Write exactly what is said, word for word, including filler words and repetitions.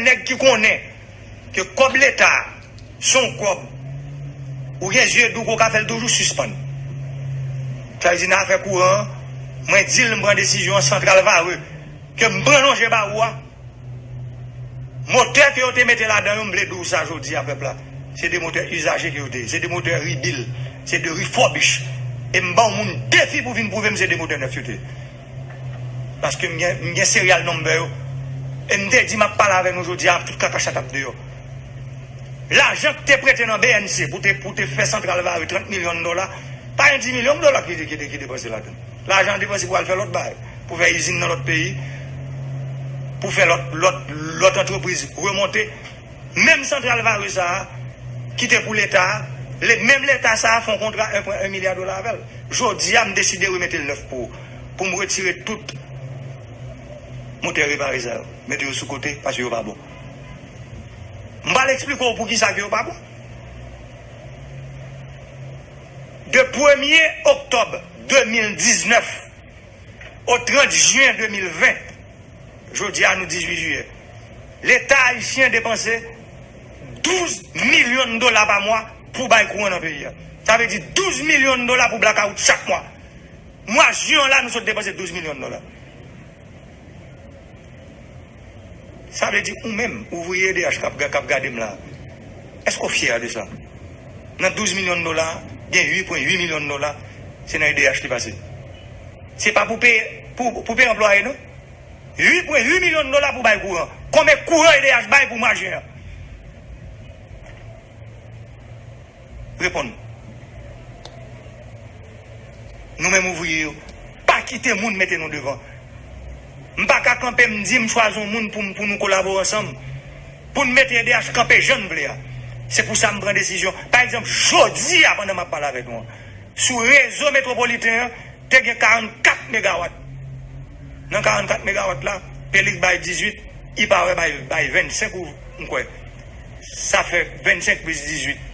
nèg ki konnen ke kòb Leta se yon kòb ou gen zye dou ke w ka fè l toujou sispann. Sa vle di nan afè kouran an, mwen di l m pran desizyon an, santral Vare ke m pran lonje ba ou a, motè ke yo te mete ladan yo, m vle di w sa jodi a pèp la, se de motè izaje ke yo te ye, se de motè ribil, se de refurbish. E m ba w moun defi pou vin pwouve m se de motè nèf yo te ye. Paske m gen, m gen serial number yo. E m te di m ap pale avè nou jodi a, tout kaka chat ap deyò. Lajan ki te prete nan B N C pou te, pou te fè santral Vare trant milyon dola, pa gen dis milyon dola ki, ki, ki depanse ladan l. Lajan an depanse pou al fè lòt bagay, pou fè izin nan lòt peyi, pou fè lòt, lòt, lòt antrepriz remonte. Menm santral Vare sa a, ki te pou Leta a, le, menm Leta sa a fè yon kontra en pwen en milya dola avè l. Jodi a, m deside remete l nèf pou, pou m retire tout motè repare sa yo. Mete yo sou kote, paske yo pa bon. M pral eksplike w poukisa ke yo pa bon. De premye oktòb de mil diznèf o trant jen de mil ven, jodi a nou dizuit jiyè, Leta ayisyen depanse douz milyon dola pa mwa pou bay kouran nan peyi a. Sa vle di douz milyon dola pou blakawout chak mwa. Mwa jen an la, nou sot depanse douz milyon dola. Sa vle di ou menm, ouvriye E D H k ap, k ap gade m la, èske w fyè de sa? Nan douz milyon dola, gen uit pwen uit milyon dola, se nan E D H li pase. Se pa pou peye, pou, pou peye anplwaye, non. Uit pwen uit milyon dola pou bay kouran. Konbyen kouran E D H bay pou mwa jen an? Reponn. Nou menm ouvriye yo, pa kite moun mete nou devan. M pa ka kanpe m di m chwazi yon moun pou, pou nou kolabore ansanm. Pou n mete E D H kanpe jan n vle a. Se pou sa m pran desizyon. Pa egzanp, jodi a, pandan m ap pale avèk nou an, sou rezo metwopoliten an, te gen karannkat megawat. Nan karannkat megawat la, Pelig bay dizuit, Ipawe bay, bay vennsenk ou, m kwè. Sa fè vennsenk plis dizuit,